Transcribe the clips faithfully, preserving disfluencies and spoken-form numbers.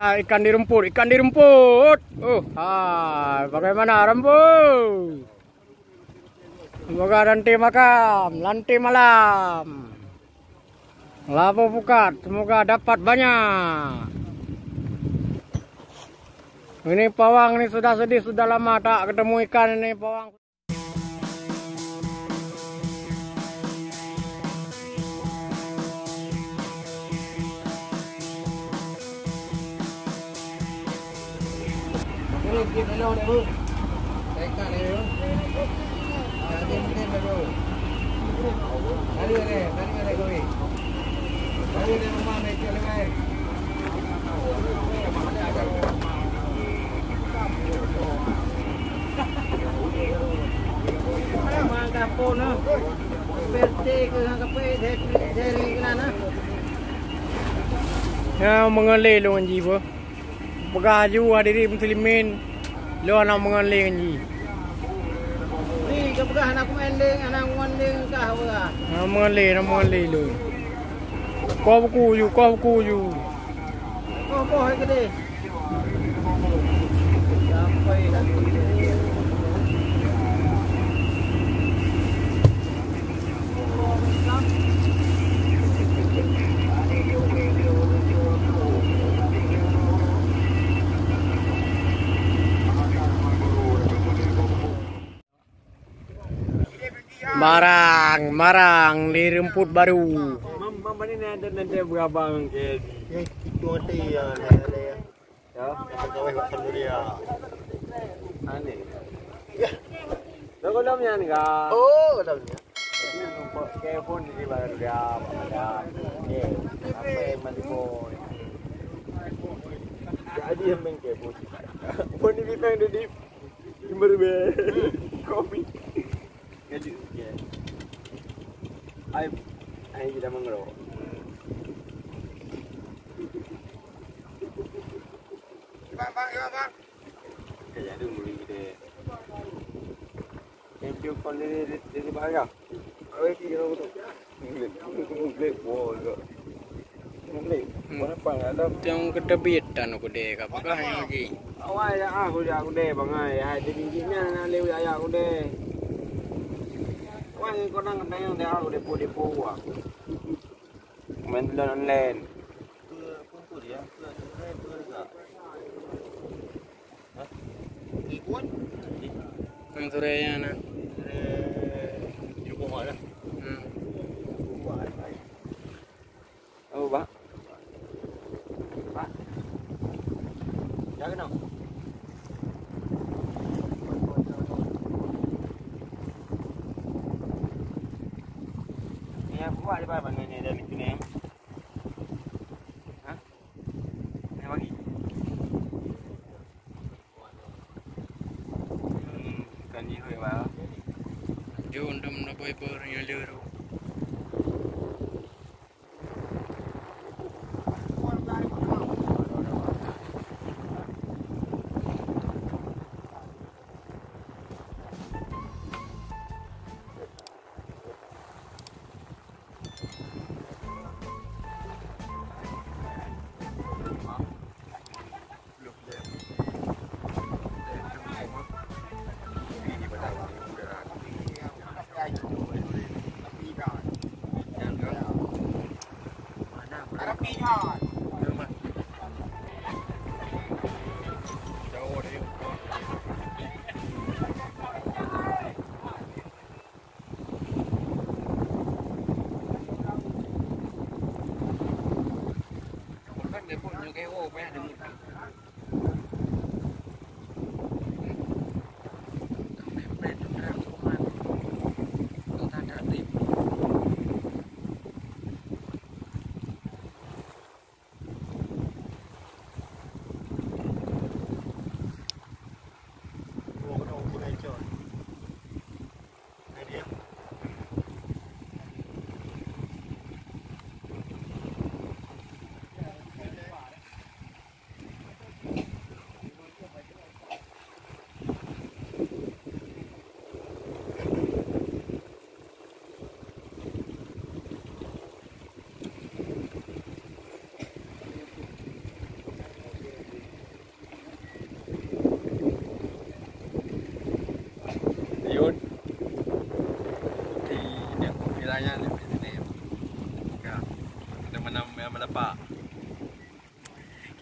Ah, ikan diremput, ikan diremput. Oh, hai, bagaimana, Rambo? Semoga nanti makan, nanti malam. Labu pukat, semoga dapat banyak. Ini pawang ni sudah sedih, sudah lama tak ketemu ikan ini, pawang. Ya, meungon lé lôn jih beuh. Peugah laju hadirin muslimin, lôn hana meungon lé ngon jih. Ni, ka peugah hana kumain lé, hana meungon lé kah peugah. Hana meungon lé, hana meungon lé lôn. Koh buku ju, koh buku ju. Koh boh hai keudeh. Sampai dah. Marang, marang, direumput baru. Mam, mam, mana ni ada nanti berabang ke? Ya, itu ada ya, ada ya. Ya. Ada kawin kat Samuria. Aneh. Ya. Dah kau dah menyan kah? Oh, dah menyan. Jadi, nampak ke phone di baru dia, ada. Okey. Apa yang mandi boy? Jadi, yang main ke phone. Phone di bintang dia di Timber Bear. Kopi. Kaju, ya. Ai, ai kita mengerok. Bang, bang, ya, bang. Kaya tu muli kita. Yang pion kon dari, dari, dari bahaya. Awak kira betul. Black, black wall juga. Black. Hmm. Kenapa ada? Yang ketebitan aku deh, apakah yang lagi? Awak ya, ah, aku ya, aku deh, bang, ah, ya, di bingkitnya, nak lewat ya, aku deh. Awak yang kau nak kena yang dah, aku deh, depo, depo, ah. Main duluan online. Nang sore nyan na. Hmm. Oh, bah. Bah. Jangan kena. Ni aku buat lepas mana ni dah ni kena. Ha? Ni bagi. Hmm, kan ni hoi ba. Jom dum na boy bor nyoe luru.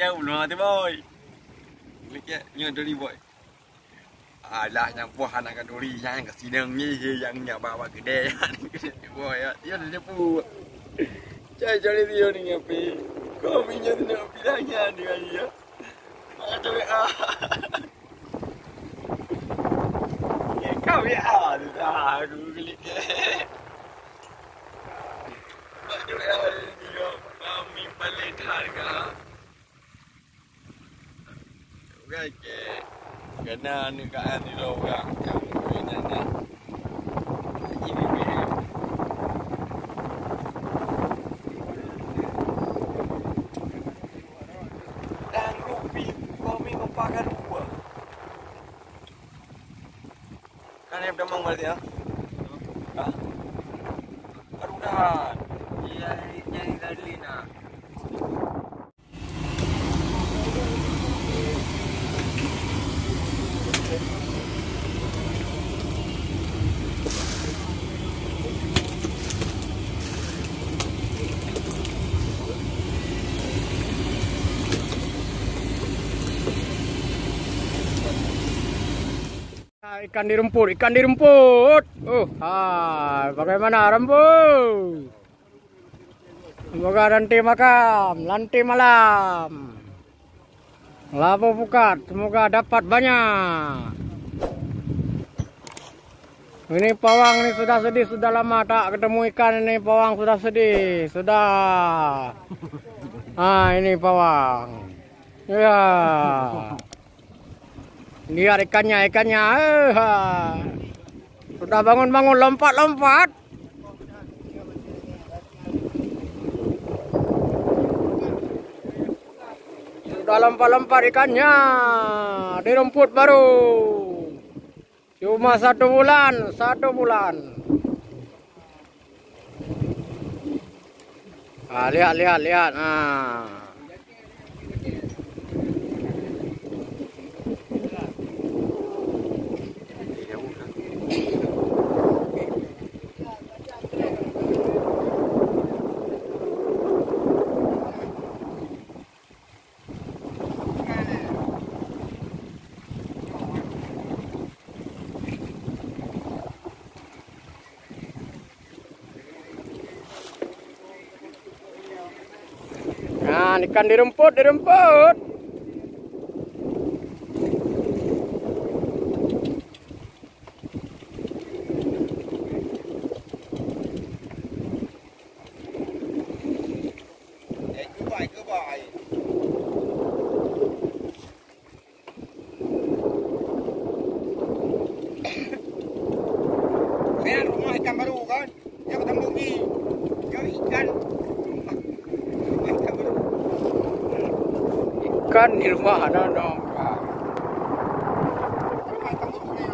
Jauh na tu boy. Klik ya, nyoe duri boy. Alah nyang puah anak kanduri nyang ka sidang ni he nyang nyak bawa gede. Boy ya, ya dia pu. Cai cari dia ni ngapi. Kau minyak ni nak bilang ya dia ya. Ada ah. Kau ya, dah aku klik. Ada ah dia. Kami paling harga. Bukan ke. Kena aneuk kaan di lorong nyang kena. Ini bibir. Dan rupi kami mempakan dua. Kan yang demang berarti ya? Hah? Baru dah. Iya, nyari tadi nah. Ikan dirumput, ikan dirumput. Oh, hai, bagaimana, Rambo? Semoga nanti makan, nanti malam. Labu pukat, semoga dapat banyak. Ini pawang ni sudah sedih, sudah lama tak ketemu ikan ini, pawang sudah sedih, sudah. Ah, ini pawang. Ya. Lihat ikannya, ikannya. Eh, ha. Sudah bangun-bangun, lompat-lompat. Sudah lompat-lompat ikannya. Dirumput baru. Cuma satu bulan, satu bulan. Ah, lihat, lihat, lihat. Ah. Nah, ikan dirumput, dirumput. Lihat rumah ikan baru kan? Yang ketemu ni. Yang ikan. Rumah ikan baru. Ikan di rumah ada dong. Rumah ikan baru ni.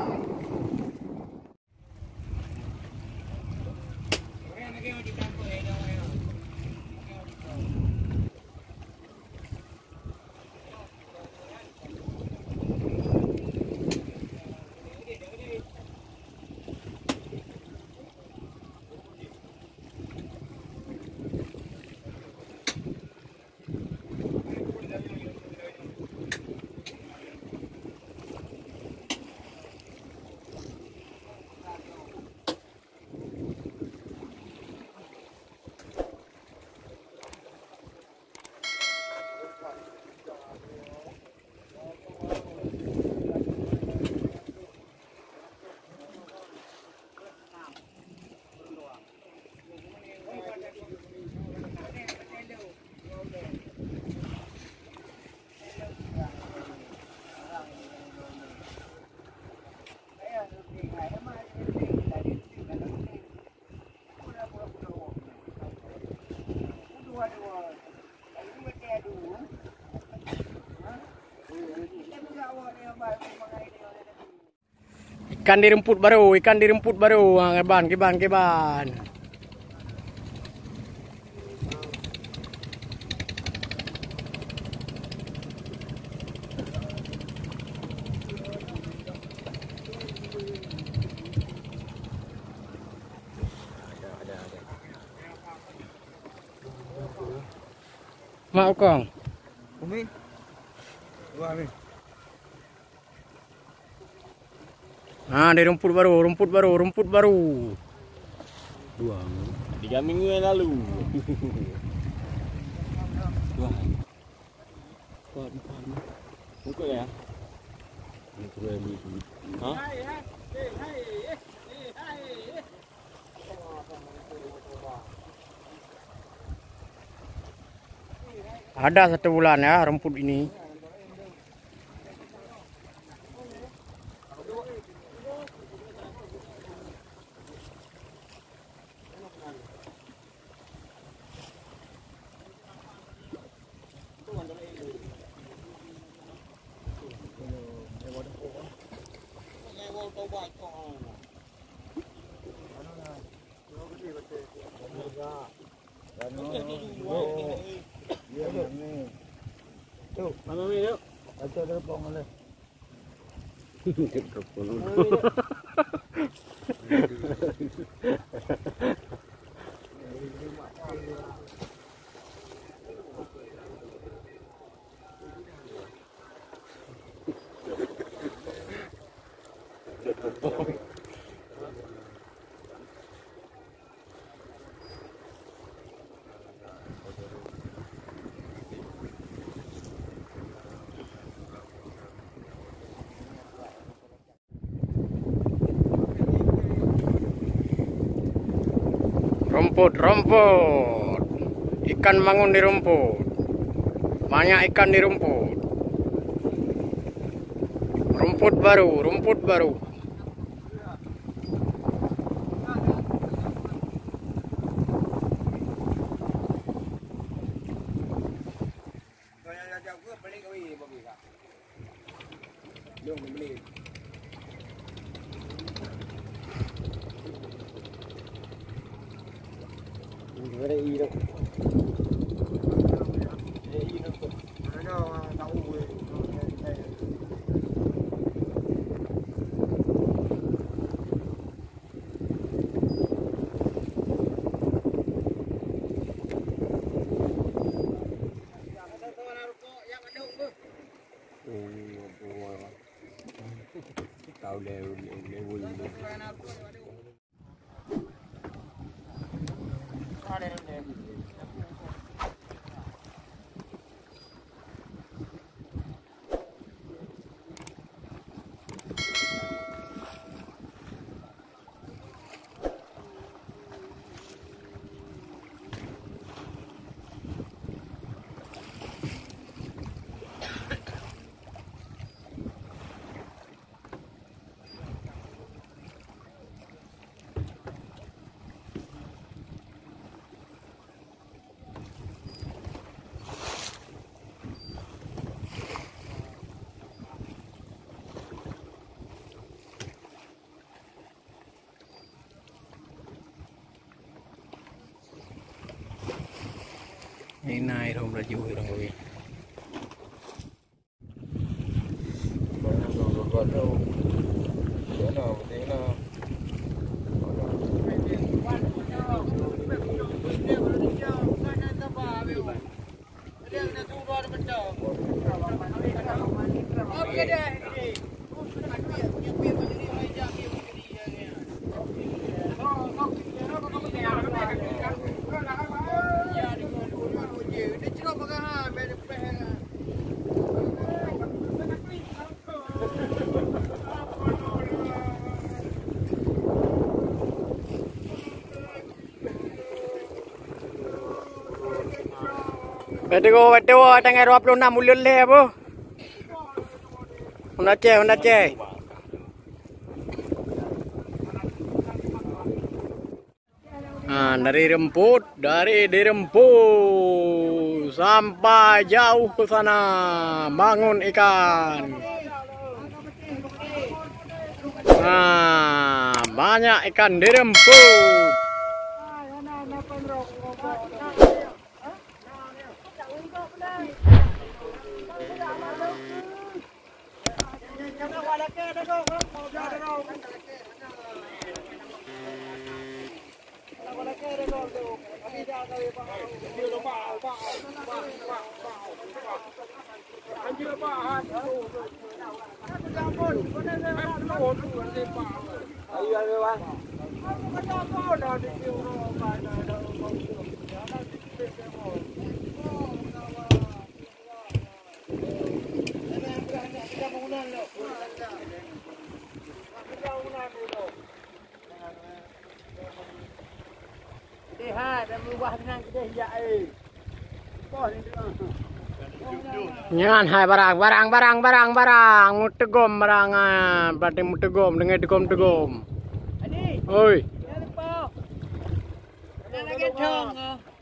Ikan dirumput baru, ikan dirumput baru. Ha, kiban, kiban, kiban. Mak Ukong. Wah, ni. Ha, di rumput baru, rumput baru, rumput baru. Dua. Tiga minggu yang lalu. Dua. Kuat, kuat. Ikut ya? Ini kurang lebih. Ha? Ada satu bulan ya rumput ini. Rumput, rumput. Ikan mangun di rumput. Banyak ikan di rumput. Rumput baru, rumput baru. Ini air hom laju orang weh. Betul, betul, tanggal dua puluh enam bulan leh apa? Honda Aceh, Honda Aceh. Ha, dari Remput, dari di Remput sampai jauh ke sana bangun ikan. Ha, banyak ikan di Remput. Nyan hai barang, barang, barang, barang, barang. Meuteugom barang, ah, berarti meuteugom, deungon teugom-teugom. Oi.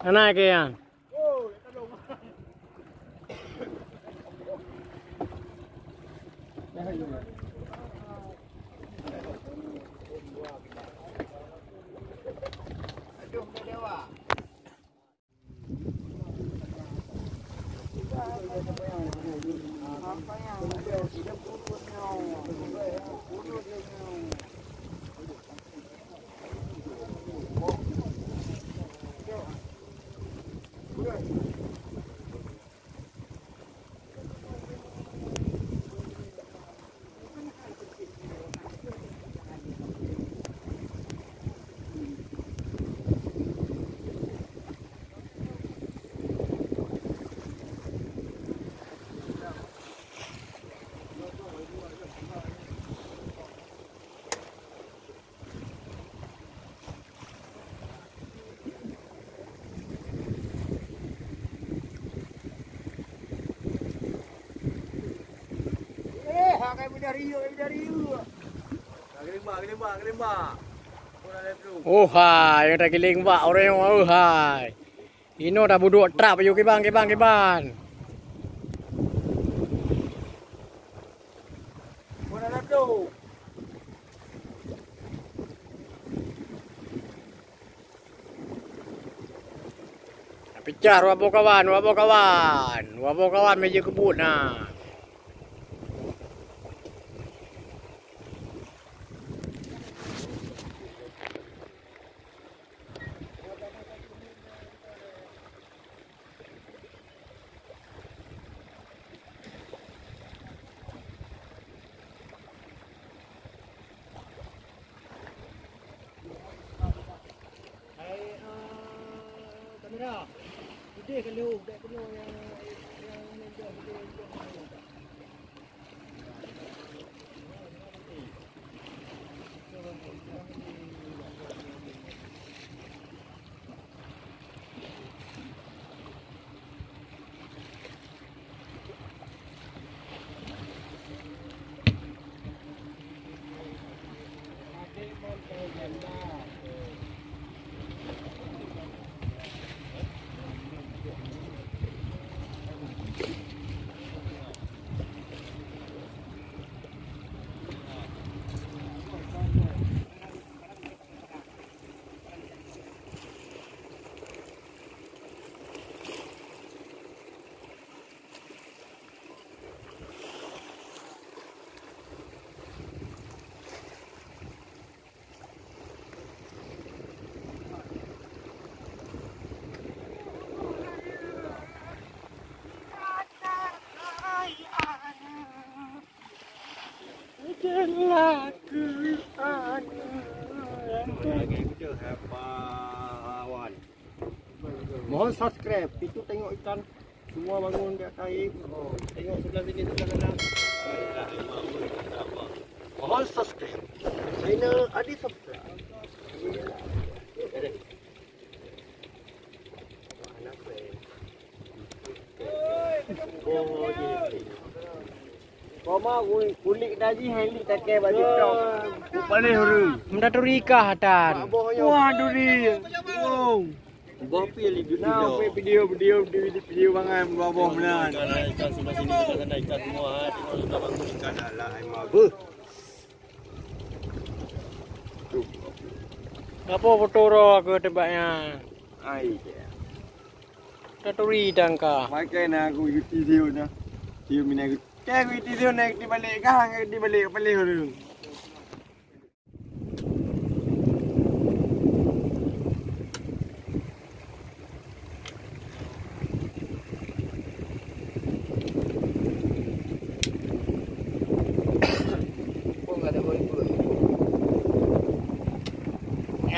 Anak ke yan. Eh, ha, kai mudah riuk, kai mudah riuk. Geuleumbak, geuleumbak, geuleumbak. Oh hai, nyang tagiléng bak ureueng, oh hai. Inoe tabuduek trap, yue kiban, kiban, kiban. Picah dua boh kawan, dua boh kawan, dua boh kawan meujeuet keubuet na. Hai, eh, kamera. Udeh ka lheueh, dak keunoe nyang, nyang, nyang, nyang. Mohon subscribe, itu tengok ikan semua bangun di atas air. Oh, tengok sebelah sini, sebelah sana. Mohon subscribe. Channel Adi Subscribe. Koma kulit dah jih, hai lik takée baju tok. Paléh ureueng. Minta turi kah, Tan? Wah, duri. Wow. Boh pi li video. Nah, video, video, video, video bangai, boh meunan. Ikan, ikan sebelah sini, sebelah sana, ikan semua, ha. Tengok sudah bangun ikan, alah, ai mabeuh. Apa foto roh aku tebaknya? Ai, ya. Taturi tangka. Makai na aku ikuti siu na. Siu mina aku. Cek ikuti siu na, ikuti balik kah, ikuti balik, balik dulu.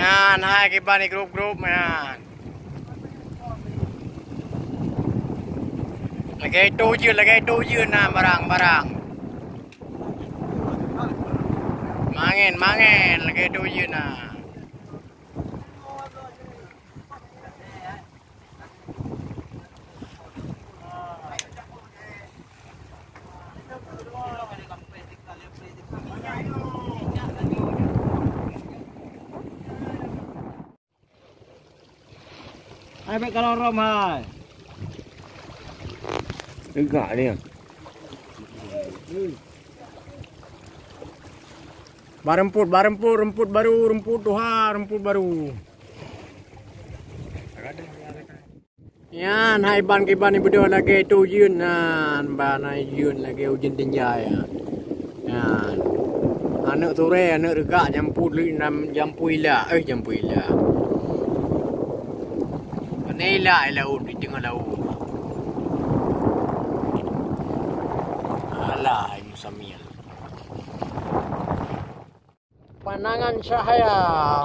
Nyan hai kiban di grup-grup nyan. Lagèe tu jeuet, lagèe tu jeuet na barang-barang. Mangen, mangen, lagèe tu jeuet na. Hai, bèk kalon rom, hai. Tegak dia. Bareumpôt, bareumpôt, rumput baru, rumput tuha, rumput baru. Nyan hai ban kiban ibeudôh lagèe tu ujeuen nyan, ban ujeuen lagèe ujeuen tinjai nyan. Nyan. Aneuk turè, aneuk reugak jampu li-, nam-, jampu ila, eh, jampu ila. Pane ila, ila laôt, di teungoh laôt. Alah, hai Musamil. Pandangan cahya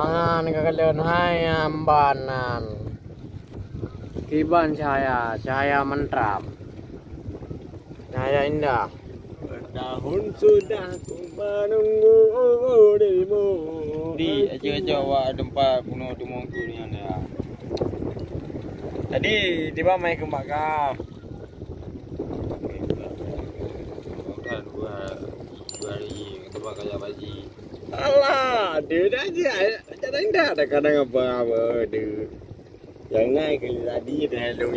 nyan ka kalon hai amban nyan. Kiban cahya, cahya mantap. Cahya indah. Tahun sudah ku menunggu dirimu. Di, aja-aja awak tempat bunuh teumongku dengan dia. Tadi tiba mai keumbak kah. Bukan dua, dua hari, tempat kaya baji. Alah, dia dah je. Kadang dah, kadang apa-apa dia. Yang naik ke tadi dah hello